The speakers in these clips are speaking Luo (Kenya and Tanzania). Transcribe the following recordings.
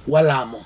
Walamo.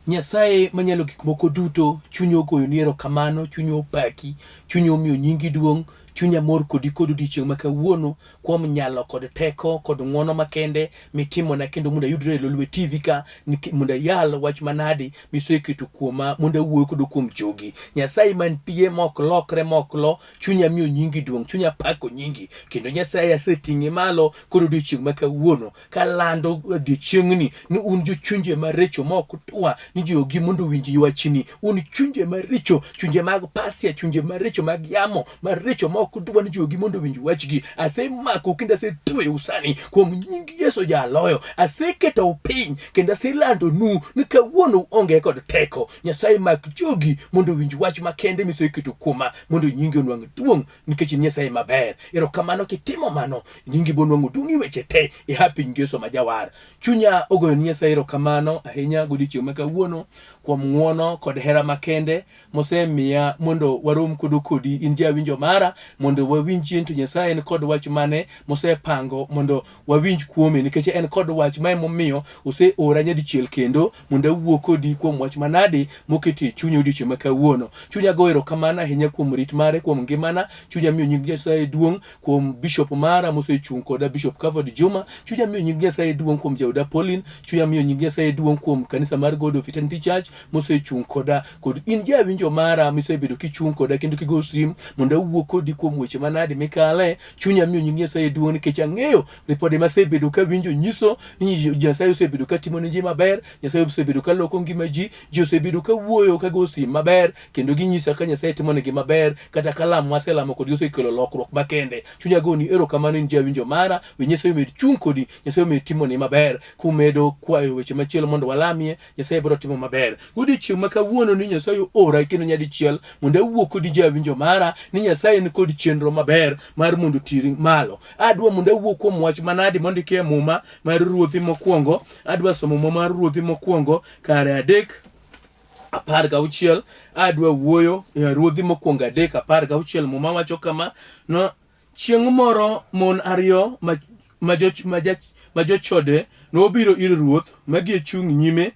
Nyasaye manyalo gik moko duto, chunya ogoyoni erokamano, chunya opaki, chunya omiyo nyingi duong', chunya mor kodi kod odiechieng' ma kawuono kuom nyalo kod teko kod ng'wono makende mitimona kendo mondo ayudre e Lolwe TV ka mondo ayal wach manadi miseketo kuoma mondo awuo kodo kuom jogi. Nyasaye mantie mok lokre mok lo, chunya miyo nyingi duong', chunya pako nyingi kendo Nyasaye aseting'e malo kod odiechieng' ma kawuono kalando odiechieng'ni ni un jochunje maricho ma ok dwa ni jogi mondo owinj wachni. Un chunje maricho, chunje mag pasia, chunje maricho mag yamo maricho ma ok dwa ni jogi mondo owinj wachgi. Asemako kendo asetweyou sani kuom nying Yesu jaloyo. Aseketou piny kendo aselandonu ni kawuono uonge kod teko. Nyasaye mak jogi mondo owinj wach makende miseketo kuoma mondo nyingi onwang' duong' nikech in Nyasaye maber. Erokamano kitimo mano, nyingi bonwang'o duong' e weche te e hapi nying Yesu ma jawar. Chunya ogoyo ni Nyasaye erokamano ahinya godiechieng' ma kawuono kuom ng'wono kod hera makende mosemiya mondo warom kodo kodi in jawinjo mara mondo wawinj in to Nyasaye en kod wach mane mosepango mondo wawinj kuome nikech en kod wach ma emomiyo oseora nyadichiel kendo mondo awuo kodi kuom wach manadi moketo e chunya odiechieng' ma kawuono. Chunya go erokamano ahinya kuom rit mare kuom ngimana. Chunya miyo nying Nyasaye duong' kuom bishop mara mosechung' koda Bishop Kavod Juma. Chunya miyo nying Nyasaye duong' kuom jaoda Pauline. Chunya miyo nying Nyasaye duong' kuom kanisa mar God of Eternity Church mosechung' koda kod in jawinjo mara misebedo kichung' koda kendo kigo sim mondo awuo kodi kuom weche manadi mikale. Chunya miyo nying Nyasaye duong' nikech ang'eyo ripode masebedo kawinjo nyiso ni Nyasaye osebedo ka timo ne ji maber, Nyasaye osebedo ka loko ngima ji, ji osebedo ka wuoyo ka go sim maber kendo ginyisa ka Nyasaye timo negi maber kata ka lamo maselamo kodgi osekelo lokruok makende. Chunya goni erokamano in jawinjo mara, we Nyasaye omed chung' kodi, Nyasaye omed timoni maber kumedo kwayo weche machielo mondo walamie Nyasaye biro timo maber. Godiechieng' ma kawuono ni Nyasaye ora kendo nyadichiel mondo awuo kodi jawinjo mara ni Nyasaye ni kod chenro maber mar mondo otiri malo. Adwa mondo awuo kuom wach manadi mondiki e Muma mar Ruodhi mokwongo. Adwa somo Muma mar Ruodhi mokwongo kare 3:16. Adwa wuoyo e Ruodhi mokwongo 3:16. Muma wacho kama no, Chieng' moro mon ariyo ma, ma, jo, ma, ja, ma jochode nobiro ir ruoth ma gichung' nyime.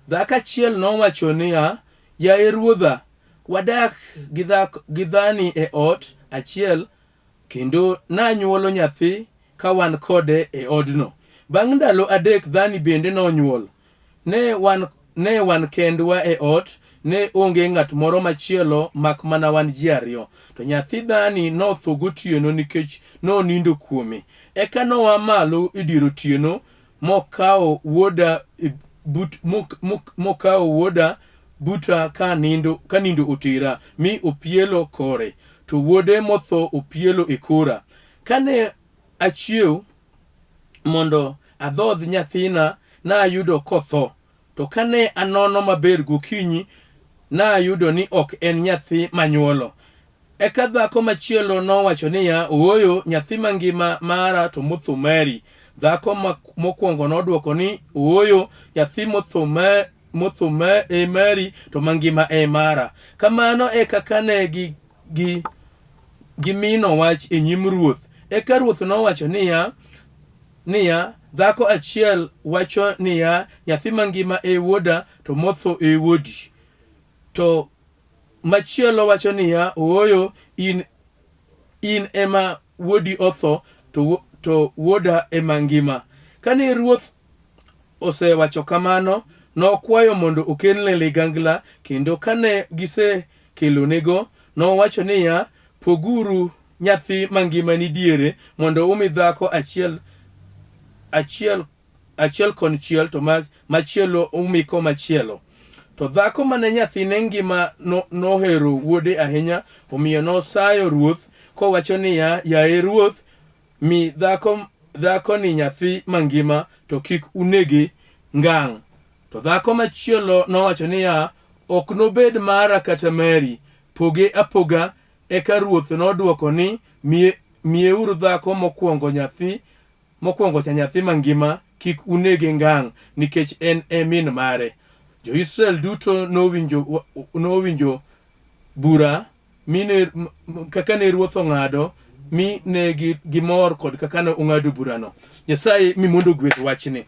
Dhako achiel nowacho niya, Yaye ruodha, wadak gi, dhak, gi dhani e ot achiel kendo nanyuolo nyathi ka wan kode e odno. Bang' ndalo 3 dhani bende nonyuol. Ne wan, ne wan kendwa e ot, ne onge ng'at moro machielo mak mana wan ji ariyo. To nyathi dhani notho gotieno nikech nonindo kuome. Eka noa malo e dier otieno mokawo wuoda e but, mok, mok, mokawo wuoda buta ka nindo, ka nindo otera, mi opielo kore. To wuode motho opielo e kora. Kane achiew mondo adhodh nyathina, nayudo kotho. To kane anono maber gokinyi, nayudo ni ok en nyathi manyuolo. Eka dhako machielo nowacho niya, Ooyo, nyathi mangima mara to motho mari. Dhako mokwongo nodwoko ni, Ooyo, nyathi motho ma motho ma e mari to mangima e mara. Kamano e kaka ne gi, gi gimino wach e nyim ruoth. Eka ruoth nowacho niya, niya, dhako achiel wacho niya, nyathi mangima e wuoda, to motho e wuodi. To machielo wacho niya, ooyo, in, in ema wuodi otho, to, to wuoda ema ngima. Kane ruoth osewacho kamano, nokwayo mondo okelne ligangla, kendo kane gisekelonego, nowacho niya, poguru nyathi mangimani diere mondo umi dhako achiel achiel achiel konchiel to machielo umi komachielo. To dhako mane nyathine ngima no, nohero wuode ahinya, omiyo nosayo ruoth kowacho niya, yaye ruoth, mi dhako dhakoni nyathi mangima to kik unege ngang'. To dhako machielo nowacho niya, ok nobed mara kata mari, poge apoga. Eka ruoth nodwoko ni, Mie, mieuru dhako mokwongo nyathi mokwongo cha nyathi mangima, kik unege ngang', nikech en e min mare. Jo-Israel duto nowinjo, nowinjo bura mi ne, kaka ne ruoth ong'ado, mi ne gimor kod kaka ne ong'ado burano. Nyasaye mi mondo ogwedh wachni.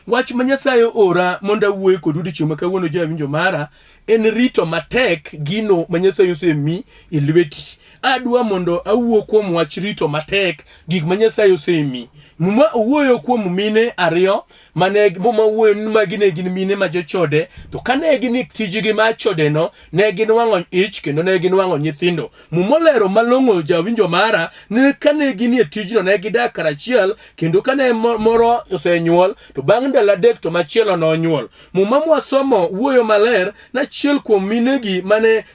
Wach ma Nyasaye ora mondo awuoye kodu odiechieng' ma kawuono jawinjo mara en rito matek gino ma Nyasaye osemi e lweti. Adwa mondo awuo kuom wach rito matek gik ma Nyasaye osemi. Muma owuoyo kuom mine ariyo mane Muma wuoyo ni magi ne gin mine ma jochode to kane gin e tijgi mar chodeno ne ginwang'o ich kendo ne ginwang'o nyithindo. Muma olero malong'o jawinjo mara ni kane ginie tijno ne gidak karachiel kendo kane moro osenyuol to bang' ndalo adek to machielo nonyuol. Muma mwasomo wuoyo maler ni achiel kuom minegi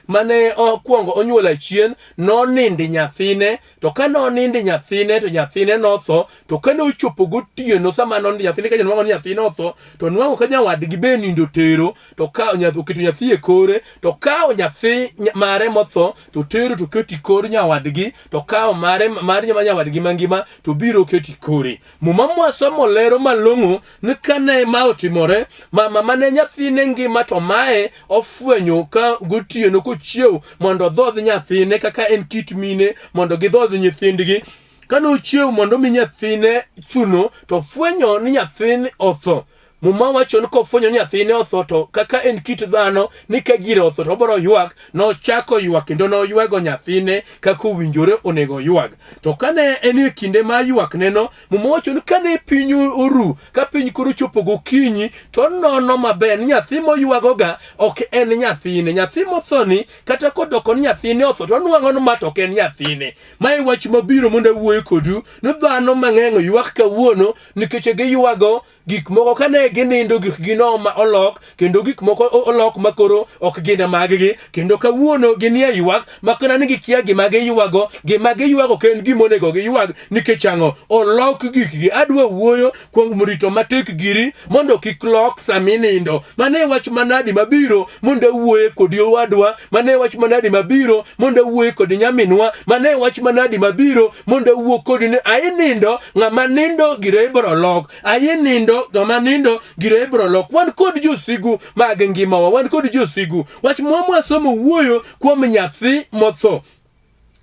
mane okwongo onyuol achien nonindi nyathine to ka nonindi nyathine to nyathine notho to kane ochopo gotieno sama nonindi nyathine ka janwang'o ni nyathine otho to nwang'o ka nyawadgi be nindo tero to ka oketo nyathi e kore to kawo nyathi mare motho to tero to keto e kor nyawadgi to kawo mare mar nyawadgi mangima to biro keto e kore. Muma mwasomo lero malong'o ni kane ma otimore, mama mane nyathine ngima to mae ofwenyo ka gotieno kochiew mondo odhodh nyathine kaka en kit mine mondo gidhodh nyithindgi. Kane ochiew mondo omi nyathine thuno to ofwenyo ni nyathini otho. Muma wacho ni kofwenyo ni nyathine otho to kaka en kit dhano ni ka gire otho to obiro ywak, nochako ywak kendo noywago nyathine kaka owinjore onego oywag. To kane en e kinde mar ywakneno, Muma wacho ni kane piny oru, ka piny koro ochopo gokinyi, to onono maber ni nyathi moywagoga ok en nyathine. Nyathi mothoni kata kodoko ni nyathine otho to onwang'o ni ma to ok en nyathine. Ma e wach mabiro mondo awuoye kodu ni dhano mang'eny ywak kawuono nikech giywago gik moko kane ginindo gikgi no ma olok kendo gik moko olok ma koro ok gin maggi kendo kawuono ginie ywak makana ni gikia gima giywago. Gima giywago ok en gima onego giywag nikech ang'o? Olok gikgi. Adwa wuoyo kuom rito matek giri mondo kik lok sama inindo. Mano e wach manadi mabiro mondo awuoye kodi owadwa, mano e wach manadi mabiro mondo awuoye kodi nyaminwa, mano e wach manadi mabiro mondo awuo kodi ni ainindo ng'ama nindo gire ibiro lok, ainindo ng'ama nindo gire ibiro lok. Wan kod josigu mag ngimawa, wan kod josigu. Wach mwa mwasomo wuoyo kuom nyathi motho.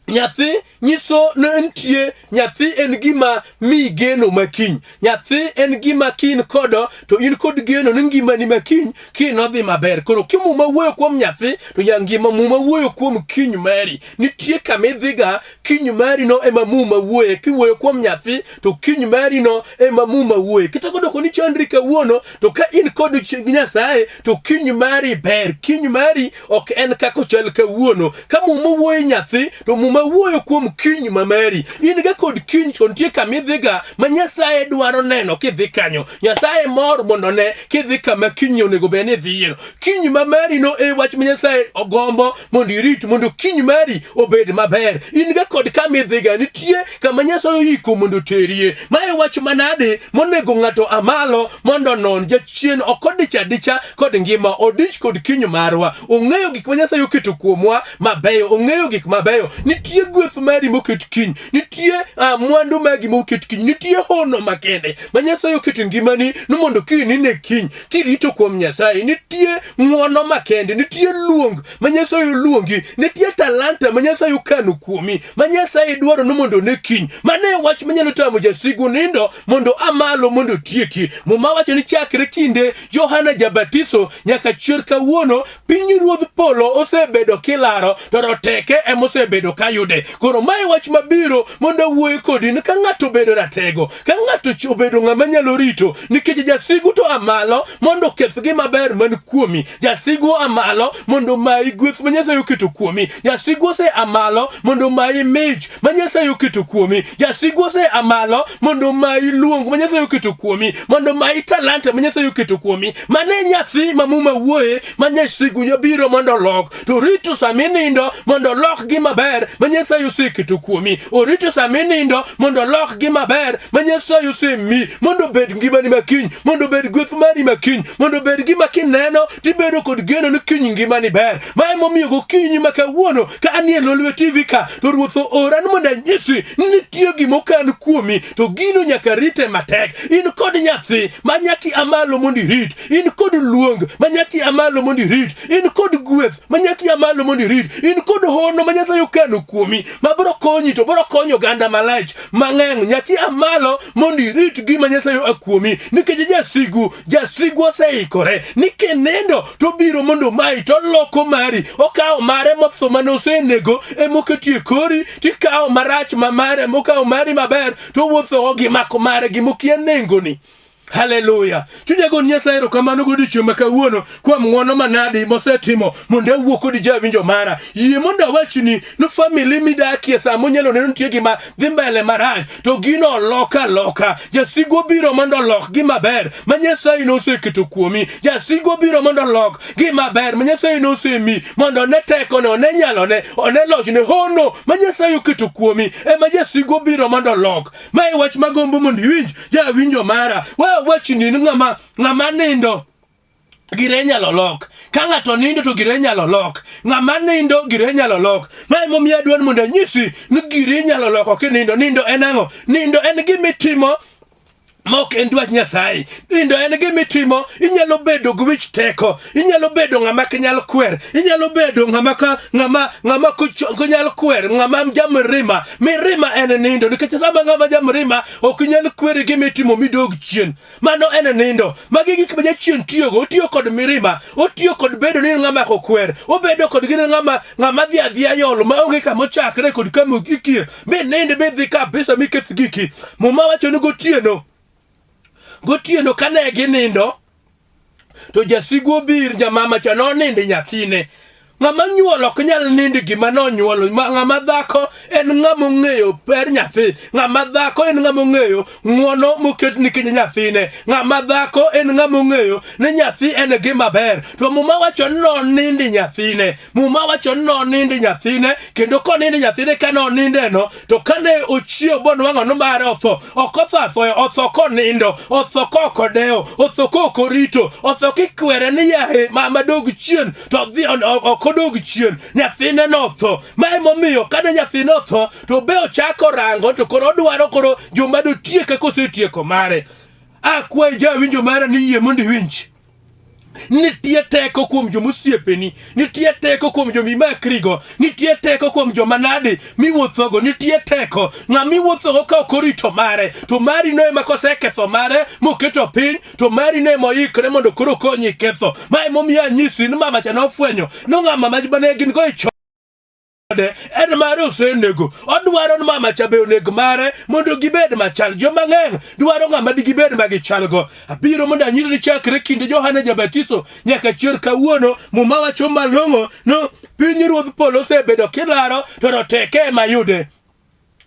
Nyathi nyiso ni nitie nyathi en gima mi geno makiny. Nyathi en gima kin kodo to in kod geno ni ngimani makiny kiny nodhi maber. Koro ki Muma wuoyo kuom nyathi to ya ngima Muma wuoyo kuom kiny mari. Nitie kama idhiga kiny mari no ema Muma wuoye. Kiwuoyo kuom nyathi to kiny mari no ema Muma wuoye. Kata kodoko ni chandri kawuono to ka in kod Nyasaye to kiny mari ber. Kiny mari ok en kaka ochal kawuono. Ka Muma wuoyo nyathi to Muma wuoyo kuom kiny ma mari. In ga kod kiny to nitie kama idhiga ma Nyasaye dwaro neno kidhi kanyo. Nyasaye mor mondo ne kidhi kama kiny onego bed ni idhiye. Kiny ma mari no e wach ma Nyasaye ogombo mondo irit mondo kiny mari obed maber. In ga kod kama idhiga nitie kama Nyasaye oyiko mondo oterie. Ma e wach manade monego ng'ato amalo mondo onon. Jachien ok odich adicha kod ngima, odich kod kiny marwa. Ong'eyo gik ma Nyasaye oketo kuomwa mabeyo, ong'eyo gik mabeyo. Nitie gweth mari moket kiny, nitie mwandu magi moket kiny, nitie hono makende ma Nyasaye oketo e ngimani ni mondo kiny ine kiny kirito kuom Nyasaye. Nitie ng'wono makende, nitie luong ma Nyasaye oluongi, nitie talanta ma Nyasaye okano kuomi ma Nyasaye dwaro ni mondo one kiny. Mano e wach manyalo tamo jasigu nindo mondo amalo mondo otieki. Muma wacho ni chakre kinde Johana Jabatiso nyaka chier kawuono, piny ruodh polo osebedo kilaro to roteke ema osebedo kayude. Koro mae wach mabiro mondo awuoye kodi ni ka ng'ato obedo ratego, ka ng'ato obedo ng'ama nyalo rito, nikech jasigu to amalo mondo oketh gima ber man kuomi. Jasigu amalo mondo omayi gweth ma Nyasaye oketo kuomi. Jasigu ose amalo mondo omayi mich ma Nyasaye oketo kuomi. Jasigu ose amalo mondo omayi luong ma Nyasaye oketo kuomi, mondo omayi talanta ma Nyasaye oketo kuomi. Mano e nyathi ma Muma wuoye ma jasigu biro mondo olok. To orito sama inindo mondo olok gima ber ma Nyasaye oseketo kuomi. Orito sama inindo mondo olok gima ber ma Nyasaye osemiyi mondo obed ngimani ma kiny, mondo obed gweth mari ma kiny, mondo obed gima kineno tibedo kod geno ni kiny ngimani ber. Ma emomiyo gokinyi ma kawuono ka anie Lolwe TV ka to Ruoth oora ni mondo anyisi ni nitie gima okan kuomi to gino nyaka rite matek. In kod nyathi ma nyaka ia malo mondo irit, in kod luong ma nyaka ia malo mondo irit, in kod gweth ma nyaka ia malo mondo irit, in kod hono ma Nyasaye okano kuomi. kuomi ma biro konyi to biro konyo oganda malach mang'eny. Nyaka ia malo mondo irit gima Nyasaye oa kuomi, nikech jasigu jasigu oseikore ni kinindo to obiro mondo omayi, to oloko mari, okawo mare motho mane osenego emoketie kori, tikawo marach ma mare, mokawo mari maber to owuothogo gi mako mare gimokia nengoni. Haleluya! Chunya goni Nyasaye erokamano godiechieng' ma kawuono kuom ng'wono manadi mosetimo mondo awuo kodi jawinjo mara. Yie mondo awachni ni famili midakie sama onyalo neno nitie gima dhi mbele marach to gino olok aloka. Jasigu obiro mondo olok gima ber ma Nyasaye noseketo kuomi. Jasigu obiro mondo olok gima ber ma Nyasaye nosemi mondo one tekone, one nyalone, one lochne, hono ma Nyasaye oketo kuomi ema jasigu obiro mondo olok. Ma e wach magombo mondo iwinj, jawinjo mara. Wa wachni ni ng'ama ng'ama nindo gire inyalo lok. Ka ng'ato nindo to gire inyalo lok. Ng'ama nindo gire inyalo lok. Ma emomiyo adwaro mondo anyisi ni gire inyalo loko kinindo. Nindo en ang'o? Nindo en gima itimo ma ok en dwach Nyasaye. Nindo en gima itimo, inyalo bedo gi wich teko, inyalo bedo ng'ama ok nyal kwer, inyalo bedo ng'ama ka ng'ama ng'ama ok nyal kwer, ng'ama jamirima. Mirima en nindo, nikech sama ng'ama jamirima ok nyal kweri gima itimo midog chien. Mano en nindo. Magi gik ma jachien tiyogo, otiyo kod mirima, otiyo kod bedo ni ng'ama ok kwer, obedo kod gini ng'ama ng'ama dhi adhiya yolo ma onge kama ochakre kod kama ogikie. Mi nind midhi kabisa miketh giki. Muma wacho ni gotieno, gotieno kane ginindo to jasigu obir nyamama cha nonindo nyathine. Ng'ama nyuolo ok nyal nindo gima nonyuolo. Ng'ama dhako en ng'ama ong'eyo ber nyathi. Ng'ama dhako en ng'ama ong'eyo ng'wono moket nikech nyathine. Ng'ama dhako en ng'ama ong'eyo ni nyathi en gima ber. To Muma wacho ni nonindi nyathine. Muma wacho ni nonindi nyathine, kendo konindi nyathine ka nonindeno, to kane ochiew bonwang'o ni mare otho. Ok otho athoya, otho konindo, otho kok odewo, otho kok orito, otho kikwere ni yaye mama dog chien, to odhi ok odog chien. Nyathine notho. Ma emomiyo kane nyathine otho, to be ochako rango to koro odwaro koro joma dotieke kosetieko mare. Akwayi jawinjo mara ni yie mondo iwinj. Nitie teko kuom joma osiepeni, nitie teko kuom joma imakrigo, nitie teko kuom joma nadi miwuothogo, nitie teko. Ng'ama iwuothogo ka ok orito mare, to mari no ema koseketho mare moketo piny, to mari no ema oikre mondo koro okonyi ketho. Ma emomiyo anyisi ni mama cha nofwenyo ni ng'ama mane gin go e chode en mare osenego. Odwaro ni mama cha be oneg mare mondo gibed machal. Joma ng'eny dwaro ng'ama digibed ma gichalgo. Abiro mondo anyis ni chakre kinde Johana Jabatiso nyaka chier kawuono, Muma wacho malong'o no pinyruodh polo osebedo kilaro to roteke ema yude.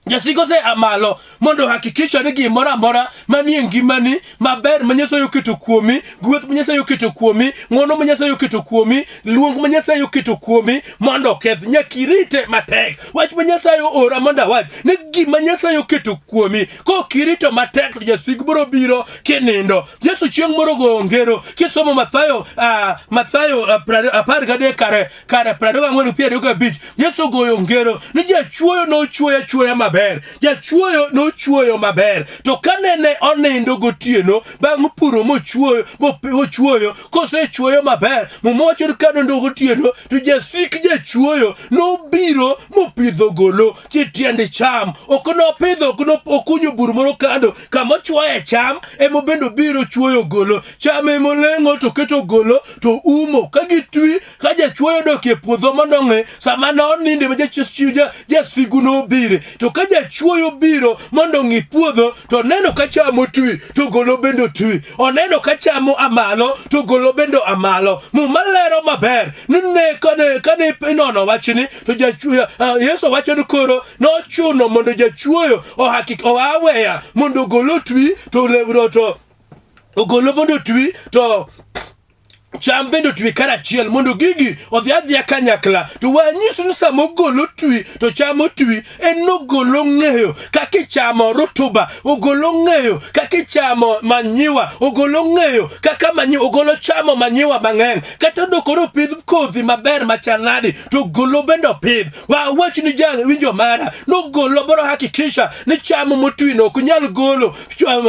Jasiko ose a malo mondo hakikisha ni gimoro amora manie ngimani maber ma Nyasaye oketo kuomi, gweth ma Nyasaye oketo kuomi, ng'wono ma Nyasaye oketo kuomi, luong ma Nyasaye oketo kuomi mondo oketh. Nyaka irite matek. Wach ma Nyasaye oora mondo awach ni gima Nyasaye oketo kuomi, kok irito matek to jasigu biro biro kinindo. Yesu chieng' moro ogoyo ngero kisomo Mathayo, Mathayo 13 kare 24 25 Yesu ogoyo ngero ni jachuoyo nochuoyo achuoya maber, jachuoyo nochuoyo maber, to kane ne onindo gotieno bang' puro mochuoyo, mochuoyo, kosechuoyo maber, Muma wacho ni kane onindo gotieno to jasik jachuoyo nobiro mopidho golo chi tiend cham. Ok nopidho, ok okunyo bur moro kando kama ochuoye cham, ema bende obiro chuoyo golo. Cham ema oleng'o to oketo golo to umo ka gitwi. Ka jachuoyo odok e puodho mondo ong'i sama ne oninde ma jasigu nobire, to ka jachuoyo obiro mondo ong'i puodho to oneno ka cham otwi to golo bende otwi, oneno ka cham oa malo to golo bende oa malo. Muma lero maber ni ne kane inono wachni to jachuoyo, Yesu wacho ni koro nochuno mondo jachuoyo ohakik oa aweya mondo ogol otwi to to ogolo mondo otwi to cham bende otwi karachiel mondo gigi odhi adhiya kanyakla. To wanyis ni sama ogolo twi to cham otwi, en nogolo ng'eyo kaka ichamo rutuba, ogolo ng'eyo kaka ichamo manyiwa, ogolo ng'eyo kaka manyiwa, ogolo chamo manyiwa mang'eny. Kata do koro opidh kodhi maber machal nadi, to ogolo bende opidh. Wawach ni jawinjo mara, nogolo boro hakikisha ni cham motwi no ok nyal golo,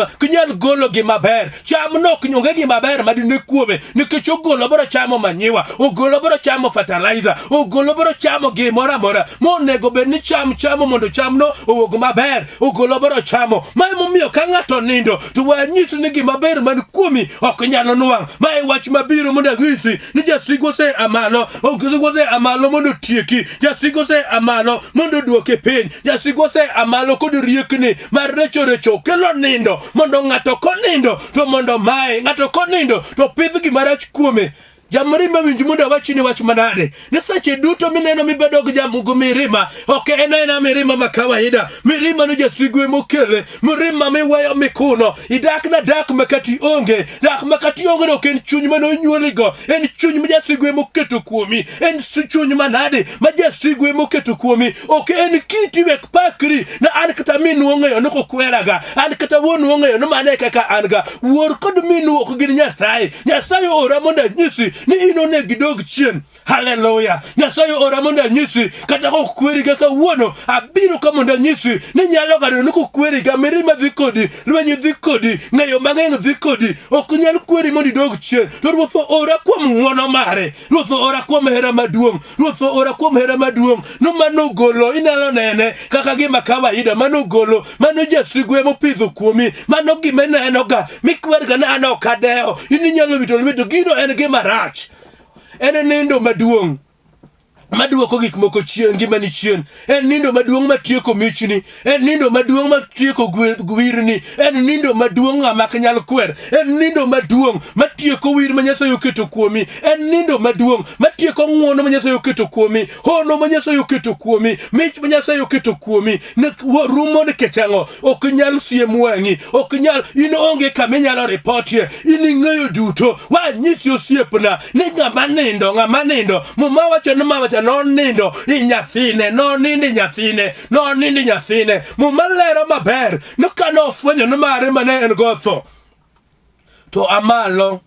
ok nyal golo gima ber. Cham no ok onge gima ber madine kuome nikech ogolo biro chamo manyiwa, ogolo biro chamo fertilizer, ogolo biro chamo gimoro amora monego bed ni cham chamo mondo chamno owuog maber. Ogolo biro chamo. Ma emomiyo ka ng'ato nindo to wanyisi ni gima ber man kuomi ok nyalo nwang'. Ma e wach mabiro mondo anyisi ni jasigu ose a malo, jasigu ose a malo mondo otieki, jasigu ose a malo mondo oduoki piny, jasigu ose a malo kod riekni mar recho recho kelo nindo mondo ng'ato konindo to mondo maye, ng'ato konindo to pidh gima rach kuome. Jamirima winj mondo awachni wach manade ni seche duto mineno mibedo gi jamugo mirima ok en aena mirima ma kawaida mirima no jasigu emokele mirima miweyo mikuno idak na dak makati onge dak makati onge no ok en chuny mane onyuoligo en chuny ma jasigu emoketo kuomi en chuny manade ma jasigu emoketo kuomi ok en kiti wek pakri na an kata minu ong'eyo ni kokweraga an kata wuonu ong'eyo ni mano e kaka an ga wuor kod minu ok gin nyasaye nyasaye ora mondo anyisi ni in onego idog chien haleluya nyasaye ora mondo anyisi kata kok kweriga kawuono abiro ka mondo anyisi ni nyalo ga ni kokweriga mirima dhi kodi lweny dhi kodi ng'eyo mang'eny dhi kodi ok nyal kweri mondo idog chien to ruoth ora kuom ng'wono mare ruoth ora kuom hera maduong' ruoth ora kuom hera maduong' no mano golo inyalo nene kaka gima kawaida mano golo mano jasigu emopidho kuomi mano gima inenoga mikwerga ni an ok adewo in inyalo wito lwedo gino en gima rach en nindo maduong' maduoko gik moko chien ngimani chien en nindo maduong' matieko michni en nindo maduong' matieko gwirni en nindo maduong' ng'ama ok nyal kwer en nindo maduong' matieko wir ma Nyasaye oketo kuomi en nindo maduong' matieko ng'wono ma Nyasaye oketo kuomi hono ma Nyasaye oketo kuomi mich ma Nyasaye oketo kuomi rumo nikech ang'o ok nyal siem wang'i ok nyal in onge kama inyalo ripotie in ing'eyo duto wanyisi osiepna ni ng'ama nindo ng'ama nindo muma wacho ni mama cha nonindo i nyathine nonindo i nyathine nonindo i nyathine muma lero maber ni kane ofwenyo ni mare mane en go tho to amalo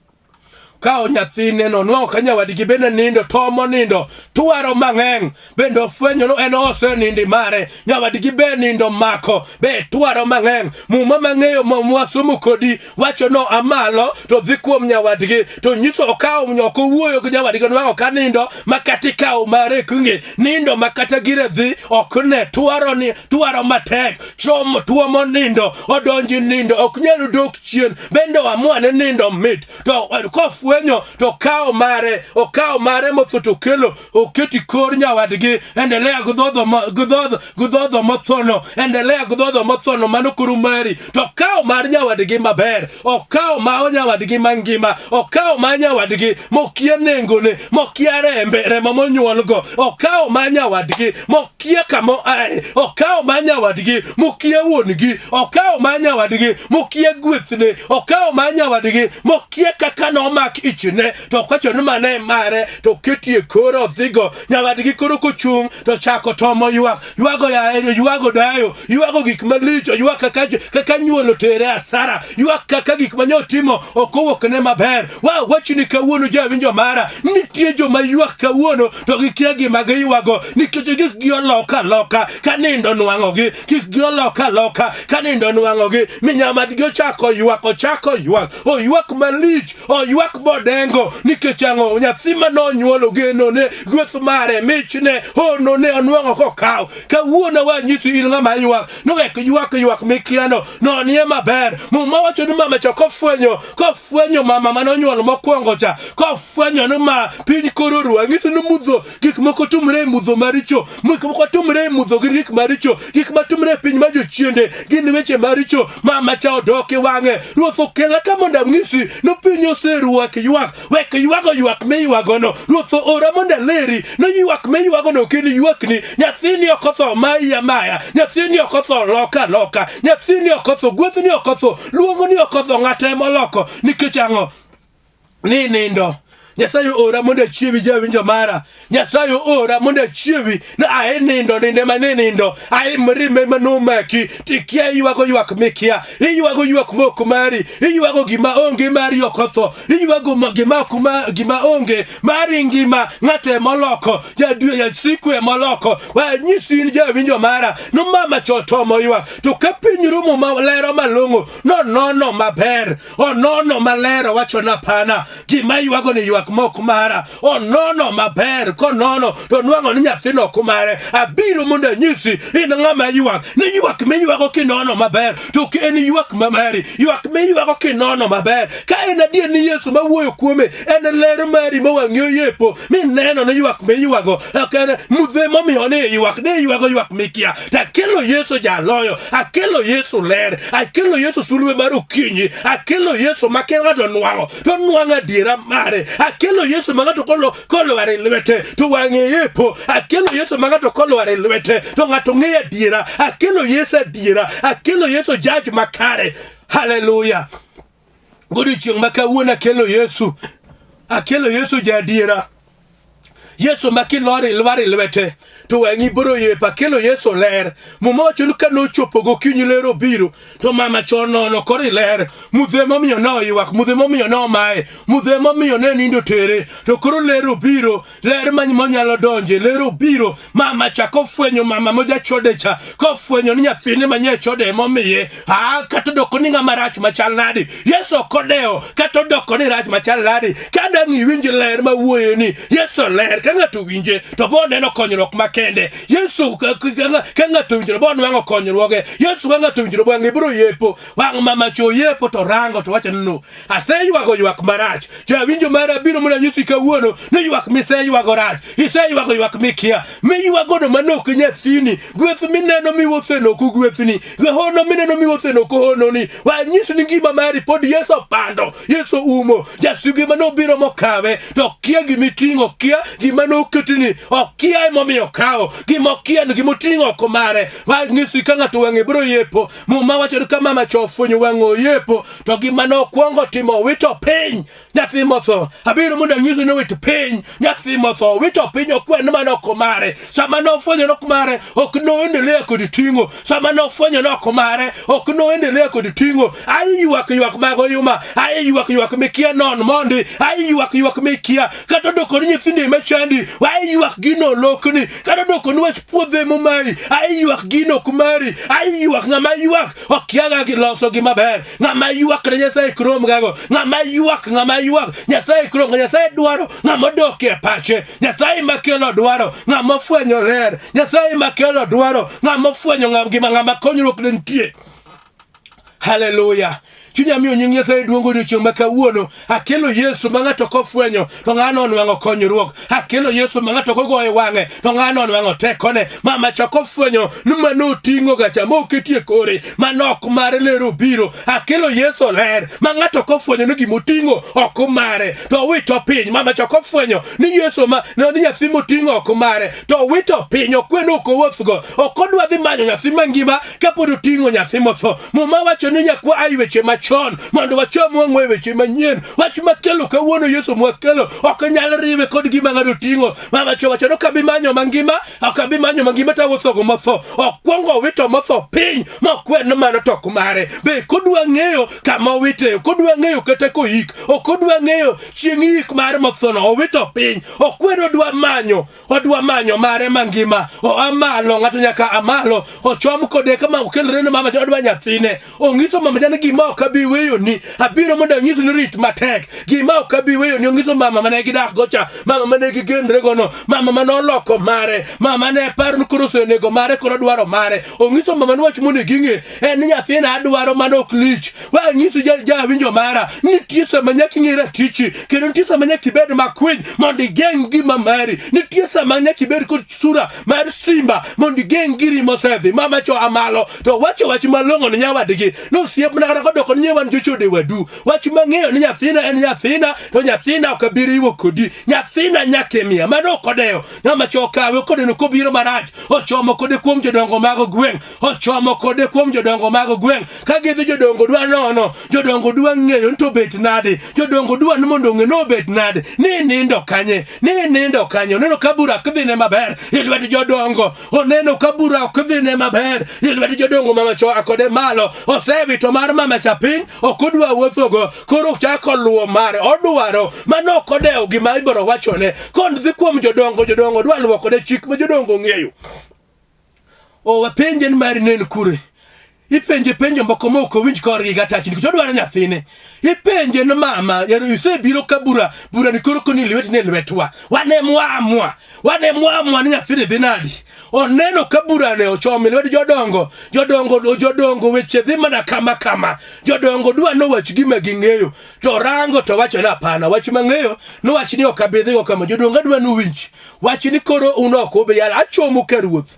kawo nyathine no nwang'o ka nyawadgi bende nindo tomo nindo twaro mang'eny bende ofwenyo no en osenindi mare nyawadgi be nindo mako be twaro mang'eny muma mang'eyo mwasomo kodi wacho no amalo to dhi kuom nyawadgi to nyiso okawo ok owuoyo gi nyawadgi nwang'o ka nindo ma kata ikawo mare kinge nindo ma kata gire dhi ok ne twaro ni twaro matek chom tuomo nindo odonji nindo ok nyal dok chien bende oamua ni nindo mit to kofwenyo to okawo mare okawo mare motho to okelo oketi kor nyawadgi endelea gudhodho gudhodho gudhodho mothono endelea gudhodho mothono mano koro mari to okawo mar nyawadgi maber okawo ma nyawadgi mangima okawo ma nyawadgi mokia nengone mokia rembe remo monyuolgo okawo ma nyawadgi mokia kama oaye okawo ma nyawadgi mokia wuon-gi okawo ma nyawadgi mokia gwethne okawo ma nyawadgi mokia kaka nomak ichne to okacho ni mano e mare to oketie kore odhigo nyawadgi koro kochung' to chako tomo ywak ywago yaye ywago dayo ywago gik malicho ywak kaka kaka nyuol otere asara ywak kaka gik mane otimo ok owuokne maber wa wachni kawuono jawinjo mara nitie joma ywak kawuono to gikia gima giywago nikech gik gi oloka aloka ka nindo nwang'ogi kik gi oloka aloka ka nindo nwang'ogi mi nyamadgi ochako ywak ochako ywak oywak malich oywak bodengo nikech ang'o nyathi ma nonyuolo genone gweth mare michne honone onwang'o kokaw kawuono wanyisi in ng'ama ywak nowek ywak ywak mikiano nonie maber muma wacho ni mama cha kofwenyo kofwenyo mama mane onyuolo mokwongo cha kofwenyo ni ma piny koro oru ang'isi ni mudho gik moko tumre e mudho maricho gik moko tumre e mudho gin gik maricho gik matimre e piny ma jochiende gin weche maricho mama cha odok e wang'e ruoth okela ka mondo ang'isi ni piny oseru wek ywak wek ywago ywak miywagono ruoth oora mondo aleri ni ywak miywagono ok en ywakni nyathini ok otho mayi amaya nyathini ok otho loka loka nyathini ok otho gwethni ok otho luongoni ok otho ng'ato emoloko nikech ang'o ni nindo Nyasaye ora mondo achiewi jawinjo mara. Nyasaye ora mondo achiewi na ae nindo ninde mane nindo ae mrime manomaki tikia iywago ywak mikia iywago ywak mok mari iywago gima onge mari ok otho iywago gima ok ma, gima onge mari ngima ng'ato emoloko jadwe jasiku emoloko wanyisi in jawinjo mara no mama cha otomo ywak to ka piny rumo ma lero malong'o nonono maber onono maler owacho na pana gima ywago ni ywak mok mara. Onono maber, konono to nwang'o ni nyathino ok mare. Abiro mondo anyisi in ng'ama ywak, ni ywak miywago kinono maber to ok en ywak ma mari, ywak miywago kinono maber. Ka en adier ni Yesu mawuoyo kuome en ler mari ma wang'i oyepo, mineno ni ywak miywago ok en mudhe momiyo ni ywak, ni iywago ywak mikia. To akelo Yesu jaloyo, akelo Yesu ler, akelo Yesu sulwe mar okinyi, akelo Yesu ma ka ng'ato nwang'o to nwang'o adiera mare, akelo Yesu ma ng'ato kolwar e lwete to wang'e yepo, akelo Yesu ma ng'ato kolwar e lwete to ng'ato ng'eyo adiera, akelo Yesu adiera, akelo Yesu jaj makare. Haleluya! Godiechieng' ma kawuono akelo Yesu, akelo Yesu jaadiera. Yesu ma kilor ilwar e lwete to wang'i biro yepo. Akelo Yesu ler. Muma wacho ni ka nochopo gokinyi ler obiro to mama cha onono koro iler. Mudhe momiyo ne oywak, mudhe momiyo ne omaye, mudhe momiyo ne nindo tere to koro ler obiro, ler ma monyalo donje, ler obiro. Mama cha kofwenyo mama mojachode cha kofwenyo ni nyathine manye chode emomiye, ah, kata odoko ni ng'ama rach machal nadi, Yesu ok odewo kata odoko ni rach machal nadi. Ka dang' iwinj ler ma wuoye ni Yesu ler, ka ng'ato winje to bo neno konyruok makende. Yesu ka ng'ato winjo to bo nwang'o konyruoge. Yesu ka ng'ato winjo to wang'e biro yepo. Wang' mama cha oyepo to rango to wacho ni no, aseywago ywak marach. Jawinjo mara biro mondo anyisi kawuono ni ywak miseywago rach. Iseywago ywak mikia. Miywagono mano ok nyathini. Gweth mineno miwuotheno ok gwethni. Hono mineno miwuotheno ok hononi. Wanyisi ni ngima mari pod Yesu opando. Yesu umo. Jasigu ema nobiro mokawe to okia gima iting'o, okia gima noketni, okia emomiyo okawo. Gima okia ni gima oting'o oko mare. Wanyisi ka ng'ato wang'e biro yepo. Muma wacho ni ka mama cha ofwenyo wang'e oyepo to gima nokwongo timo owito piny nyathi motho. Abiro mondo anyisi ni owit piny nyathi motho, owito piny okwen mana oko mare. Sama nofwenyo ni ok mare, ok noendelea kod ting'o. Sama nofwenyo ni ok mare, ok noendelea kod ting'o. Ai ywak ywak mag oyuma, ai ywak ywak mikia non mondi, ai ywak ywak mikia. Kata odoko ni nyithindo ema chandi, ai ywak gino olokni. Kata odoko ni wach puodho ema omayi, ai ywak gino ok mari, ai ywak ng'ama ywak okiaga gi loso gi maber. Ng'ama ywak ne Nyasaye krom gago, ng'ama ywak, ng'ama ywak Nyasaye krom, Nyasaye dwaro ng'ama odok e pache. Nyasaye makelo dwaro ng'ama ofwenyo ler. Nyasaye makelo dwaro ng'ama ofwenyo ng'ama gima ng'ama konyruok ne nitie. Haleluya. Chunya miyo nying Nyasaye duong' odiechieng' ma kawuono. Akelo Yesu ma ng'ato kofwenyo to ng'ano onwang'o konyruok. Akelo Yesu ma ng'ato kogoyo wang'e to ng'ano onwang'o tekone. Mama cha kofwenyo ni mano oting'o gacha ma oketie kore mano ok mare ler obiro. Akelo Yesu ler ma ng'ato kofwenyo ni gima oting'o ok mare to owito piny. Mama cha kofwenyo ni Yesu ma ni nyathi moting'o ok mare to owito piny okwe ni ok owuothgo. Ok odwa dhi manyo nyathi mangima kapod oting'o nyathi motho. Muma wacho ni nyaka waa e weche machon mondo wachom wang'wa e weche manyien. Wach makelo kawuono Yesu mwakelo ok nyal riwe kod gima ng'ato ting'o. Mama cho wacho ni ok abi manyo mangima, ok abi manyo mangima to awuotho go motho. Okwongo owito motho piny mokwer ni mano to ok mare. Be kodwa ng'eyo kama owite, kodwa ng'eyo kata koyik, ok odwa ng'eyo chieng' yik mar mothono, owito piny. Okwer odwa manyo odwa manyo mare mangima. Oa malo, ng'ato nyaka a malo, ochom kode kama okelre ne mama cha, odwa nyathine. Onyiso mama cha ni gima ok abi weyoni, abiro mondo anyisi ni rit matek. Gima ok abi weyoni, onyiso mama mane gidak go cha, mama mane gigenre gono, mama mane oloko mare, mama ne paro ni koro osenego mare, koro odwaro mare. Onyiso mama ni wach monego ing'e en ni nyathina adwaro mano ok lich. We anyisi jawinjo mara, nitie sama nyaka ing'e ratichi, kendo nitie sama nyaka ibed makwiny mondo igeng' gima mari. Nitie sama nyaka ibed kod sura mar simba mondo igeng' giri mosedhi. Mama cho amalo to wacho wach malong'o ne nyawadgi. Nosiepna kata kodoko ni wan jochode wadu. Wach mang'eyo ni nyathina en nyathina, to nyathina ok abi riwo kodi. Nyathina nyaka imiya. Mano ok odewo. Ng'ama cho okawe kodeno kobiro marach, ochomo kode kuom jodongo mag gweng'. Ochomo kode kuom jodongo mag gweng'. Ka gidhi jodongo dwa nono, jodongo dwa ng'eyo ni to obet nade, jodongo dwa ni mondo ong'e ni obet nade, ni nindo kanye, ni nindo kanye. Oneno ka bura ok dhine maber e lwet jodongo, oneno ka bura ok dhine maber e lwet jodongo. Mama cha oa kode malo, osewito mar mama cha piny, ok odwa wuothogo, koro ochako luwo mare, odwaro mano ok odewo gima ibiro wachone. Kondhi kuom jodongo, jodongo dwa luwo kode chik ma jodongo ong'eyo. O wapenje ni mari ne en kure? Ipenje penjo moko ma ok owinj korgi gatach nikech odwaro nyathine. Ipenje ni mama, ero isebiro ka bura, bura ni koro koni lweti ni lwetwa. Wan e mwamwa, wan e mwamwa ni nyathini dhi nadi. Oneno ka bura ne ochomo e lwet jodongo, jodongo jodongo weche dhi mana kama kama. Jodongo dwa nowach gima ging'eyo. To rango to wacho ni hapana, wach mang'eyo nowach ni ok abi dhigo kama. Jodongo adwa nuwinj. Wach ni koro un ok ubi yalo, achomo ka ruoth.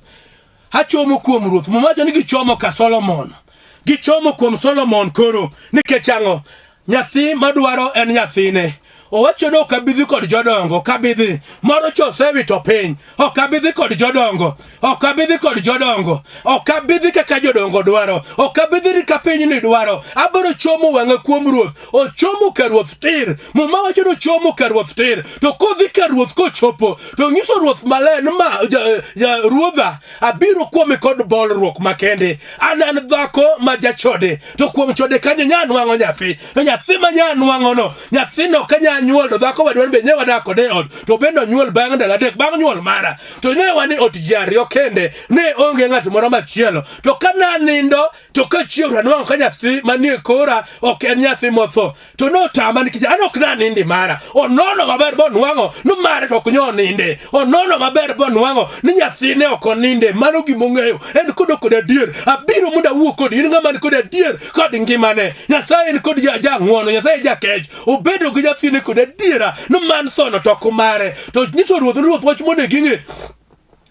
Achomo kuom ruoth. Muma wacho ni gichomo ka Solomon. Gichomo kuom Solomon koro. Nikech ang'o? Nyathi madwaro en nyathine. Owacho ni ok abi dhi kod jodongo, ok abi dhi. Moro cha osewito piny. Ok abi dhi kod jodongo. Ok abi dhi kod jodongo. Ok abi dhi kaka jodongo dwaro. Ok abi dhi ka pinyni dwaro. Abiro chomo wang'a kuom ruoth. Ochomo ka ruoth tir. Muma wacho ni ochomo ka ruoth tir. To kodhi ka ruoth kochopo, to nyiso ruoth maler ni ma ja, ja, ruodha abiro kuomi kod bolruok makende. An an dhako ma jachode. To kuom chode kanyo nya nwang'o nyathi. To nyathi ma nya nwang'ono, nyathino ka nya nyuol to dhako wadwa be ne wadak kode e ot. To bende onyuol bang' ndalo adek bang' nyuol mara. To ne wan e ot ji ariyo kende. Ne onge ng'at moro machielo. To ka nanindo to kachiew to anwang'o ka nyathi manie kora ok en nyathi motho to notama nikech an ok nanindi mara onono maber bonwang'o ni mare to ok nyo ninde onono maber bonwang'o ni nyathine ok oninde mano gima ong'eyo en kod kod adier abiro mondo awuo kodi in ng'ama ni kod adier kod ngimane nyasaye en kod jang'wono nyasaye jakech obedo gi nyathine kod adiera ni man thono to ok mare to nyiso ruoth ni ruoth wach mondo ging'e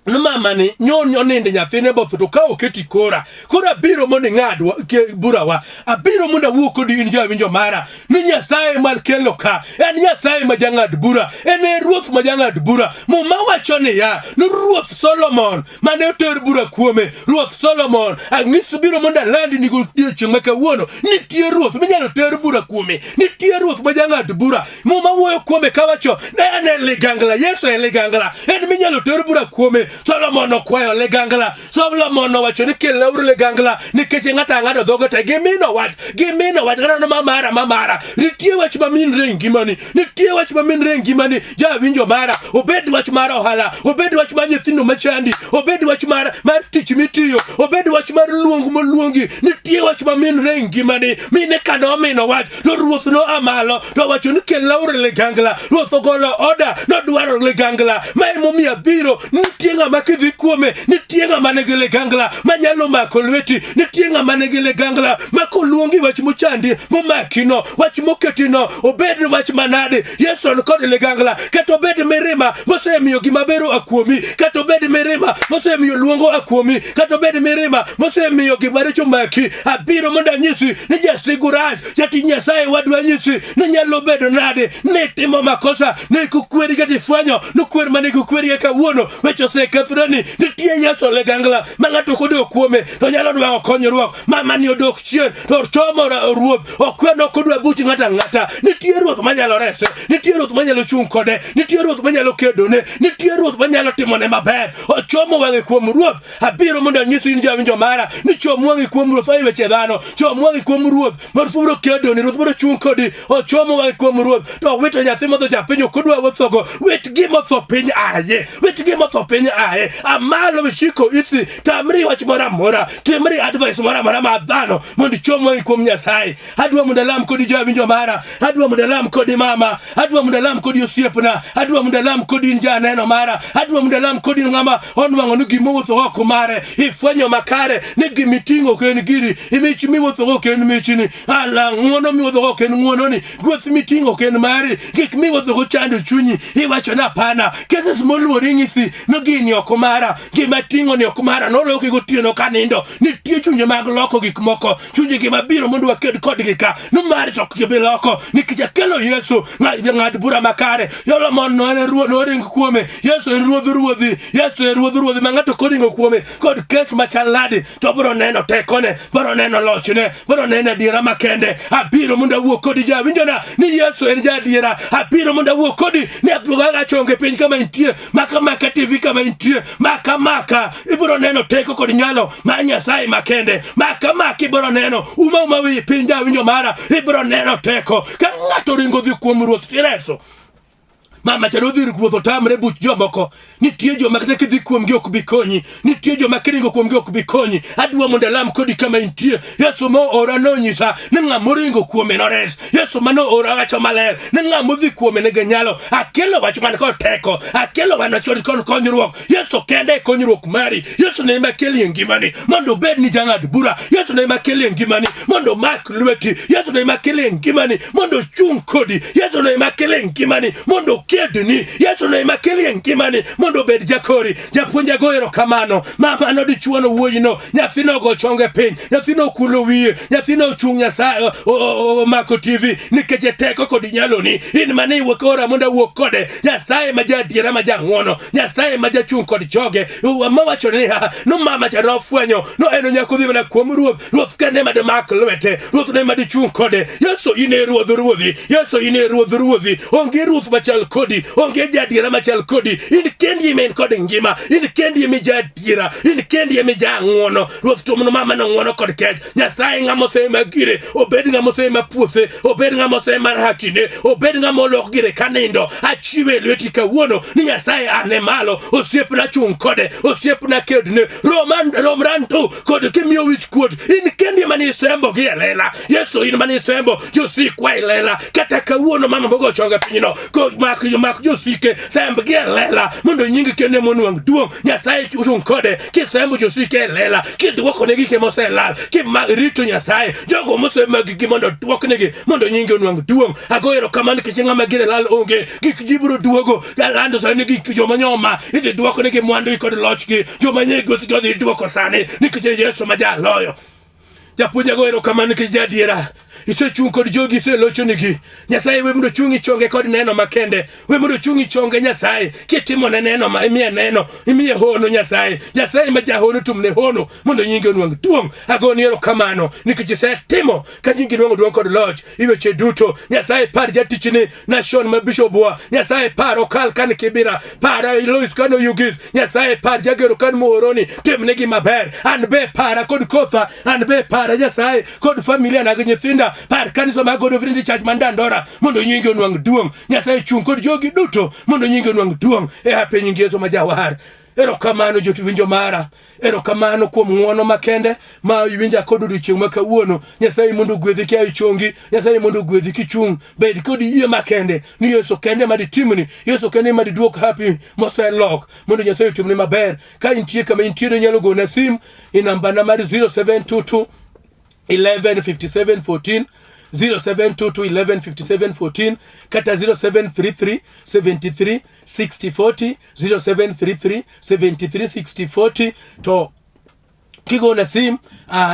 ni mama ni nyo onindo nyathine botho to ka oketi kora koro abiro mondo ing'adwa burawa abiro mondo awuo kodi in jawinjo mara ni nyasaye mar kelo ka en nyasaye ma jang'ad bura en e ruoth ma jang'ad bura muma wacho niya ni ruoth solomon mane oter bura kuome ruoth solomon ang'is biro mondo alandi ni godiechieng' ma kawuono nitie ruoth minyalo ter bura kuome nitie ruoth ma jang'ad bura Muma wuoyo kuome kawacho ne en e ligangla, Yesu e ligangla, en minyalo ter bura kuome. Solomon okwayo ligangla, Solomon owacho ni kelnauru ligangla nikech ng'ato ang'ato dhoge te gimino wach, gimino wach kata ma mara ma mara. Nitie wach ma minre e ngimani, nitie wach ma minre e ngimani, jawinjo mara, obed wach mar ohala, obed wach mar nyithindo machandi, obed wach mar mar tich mitiyo, obed wach mar luong moluongi, nitie wach ma minre e ngimani, mine ka nomino wach to ruoth noa malo to owacho ni kelnauru ligangla ruoth ogolo oda nodwaro ligangla ma emomiyo abiro nitie ng'ama kidhi kuome nitie ng'ama nigi ligangla manyalo mako lweti nitie ng'ama nigi ligangla ma koluongi wach mochandi momakino wach moketino obed wach manade yesu ni kod ligangla kata obed mirima mosemiyo gima ber oa kuomi kata obed mirima mosemiyo luongo oa kuomi kata obed mirima mosemiyo gima richo maki abiro mondo anyisi ni jasigu rach jatich nyasaye wadwa nyisi ni nyalo bedo nade ni timo makosa ne kukweri kata ifwenyo ni kwer mane kukweri kawuono weche osekethoreni nitie yesu ligangla ma ng'ato kodok kuome to nyalo dwaro konyruok mama ni odok chien to chomo ruoth okwe nok odwa buch ng'ato ang'ata nitie ruoth manyalo rese nitie ruoth manyalo chung' kode nitie ruoth manyalo kedone nitie ruoth manyalo timone maber ochomo wang'e kuom ruoth Abiro mondo anyisi in jawinjo mara ni chom wang'i kuom Ruoth oye weche dhano. Chom wang'i kuom Ruoth. Ma Ruoth biro kedoni, Ruoth biro chung' kodi. Ochomo wang'i kuom Ruoth. To owito nyathi motho cha piny ok odwa wuothogo. Wit gima otho piny aye. Wit gima otho piny aye. Amalo ichiko iti. Tamri wach moro amora. Timri advice moro amora mar dhano mondo ichom wang'i kuom Nyasaye. Adwa mondo alam kodi jawinjo mara. Adwa mondo alam kodi mama. Adwa mondo alam kodi osiepna. Adwa mondo alam kodi in janeno mara. Adwa mondo alam kodi ng'ama onwang'o ni gima owuotho oko mare. Ifwenyo makare ni gima iting'o ok en giri. Mich miwuothogo ok en michni. Ala ng'wono miwuothogo ok en ng'wononi. Gweth miting'o ok en mari. Gik miwuothogo chando chunyi. Iwacho ni hapana. Cases moluori nyisi ni gini ok mara. Gima ting'o ni ok mara. Noloki gotieno kanindo. Nitie chunje mag loko gik moko. Chunje gi mabiro mondo waked kodgi ka. Nimar to ok gibi loko. Nikech akelo Yesu ng'ad bura makare. Solomon no en ruoth noring kuome. Yesu en ruodh ruodhi. Yesu en ruodh ruodhi ma ng'ato koringo kuome kod kes machal nadi to biro neno tekone, biro neno lochne, biro neno adiera makende. Abiro mondo awuo kodi jawinjona ni Yesu en jaadiera. Abiro mondo awuo kodi ni aduoga chonge piny kama intie, maka maka TV kama intie, maka maka ibiro neno teko kod nyalo mar Nyasaye makende. Maka maka ibiro neno uma uma wi piny jawinjo mara, ibiro neno teko ka ng'ato ringo dhi kuom Ruoth tireso. Mama cha nodhi ir ruoth otamre buch jomoko. Nitie joma kata kidhi kuomgi ok bi konyi. Nitie joma kiringo kuomgi ok bi konyi. Adwa mondo alam kodi kama intie. Yesu ma oora nonyisa ni ng'ama oringo kuome nores. Yesu ma noora wacho maler ni ng'ama odhi kuome nigi nyalo. Akelo wach man kod teko. Akelo wach man kod konyruok. Yesu kende e konyruok mari. Yesu ne ema keli e ngimani mondo obed ni jang'ad bura. Yesu ne ema keli e ngimani mondo omak lweti. Yesu ne ema keli e ngimani mondo ochung' kodi. Yesu ne ema keli e ngimani mondo okedni. Yesu ne ema keli e ngimani mondo obed jakori. Japuonj ago erokamano. Mama no dichuo no wuoyino, nyathino ogo chonge piny, nyathino okulo wiye, nyathino ochung' Nyasaye omako TV nikech teko kod nyaloni. In mane iwuok ora mondo awuok kode. Nyasaye ma jaadiera ma jang'wono, Nyasaye ma jachung' kod joge. Mawacho niya, no mama cha nofwenyo, no en onyako dhi mana kuom ruoth, ruoth kende ema dimak lwete, ruoth ne ema dichung' kode. Yesu in e ruodh ruodhi, Yesu in e ruodh ruodhi. Onge ruoth machal kodi, onge jaadiera machal kodi. In kendi ema in kod ngima, in kendi ema ijaadiera, in kendi ema ijang'wono. Ruoth tumno mama no ng'wono kod kech. Nyasaye ng'ama osema gire, obed ng'ama osema puothe, obed ng'ama osema hakine, obed ng'ama olok gire kanindo. Achiwe e lweti kawuono ni Nyasaye ane malo, osiepna chung' kode, osiepna kedne. Roman rom rantu kod kimiyo wich kuot. In kendi ema nisembo gi e lela. Yesu in mane isembo josikwa e lela. Kata kawuono mama mogo chonge pinyno, ko mak mak josike semb gi e lela mondo nyingi kende monwang' duong'. Nyasaye chung' kode kisembo josike e lela, kidwokonegi gike moselal, kirito Nyasaye jogo mosemagigi mondo dwoknegi mondo nyingi onwang' duong'. Ago erokamano nikech ng'ama gire lal onge, gik ji biro duogo. Alando sani gik joma nyoma idhi dwoknegi mwandugi kod lochgi, joma nye gwethgi odhi dwoko sani nikech Yesu ma jaloyo. Japuonj ago erokamano nikech jaadiera isechung' kod jogi iselochnigi. Nyasaye we mondo ochung' ichonge kod neno makende, we mondo ochung' ichonge Nyasaye kitimone neno ma imiye neno, imiye hono Nyasaye. Nyasaye ma jahono tumne hono mondo nyingi onwang' duong'. Agoni erokamano nikech isetimo ka nyingi nwang'o duong' kod loch i weche duto. Nyasaye par jatichni Nashon ma bishopwa, Nyasaye par okal kan Kibira, par Lois kan Oyugis, Nyasaye par Jagero kan Muhoroni, timnegi maber. An be para kod kotha, an be para Nyasaye kod familia na gi nyithinda, par kanisa mag God of Trinity Church man Dandora mondo nyingi onwang' duong'. Nyasaye chung' kod jogi duto mondo nyingi onwang' duong' e hape nying Yesu ma Jawar. Erokamano jowinjo mara, erokamano kuom ng'wono makende ma iwinja kod odiochieng' ma kawuono. Nyasaye mondo ogwedhi kia ichongi, Nyasaye mondo ogwedhi kichung'. Bed kod yie makende ni Yesu kende ema ditimni, Yesu kende ema diduok hapi moselok mondo Nyasaye otimni maber. Ka intie kama intiere inyalo gona sim e nambana mar 0722 11 57 14 0722 11 57 14 kata 0733 73 60 40 0733 73 60 40 to kigona sim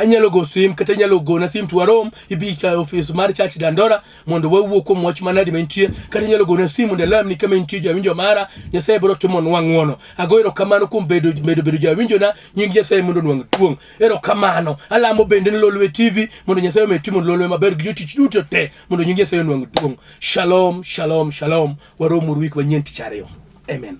inyalo go sim kata inyalo gona sim to warom ibi ka ofis mar church Dandora mondo wawuo kuom wach manadi mantie kata inyalo gona sim mondo alamni kama intie jawinjo mara. Nyasaye biro timonwa ng'wono. Ago erokamano kuom bedo medo bedo jawinjona. Nying Nyasaye mondo onwang' duong'. Erokamano. Alamo bende ni Lolwe TV mondo Nyasaye omed timo Lolwe maber gi jotich duto te mondo nying Nyasaye onwang' duong'. Shalom, shalom, shalom. Warom uru wik manyien tich ariyo. Amen.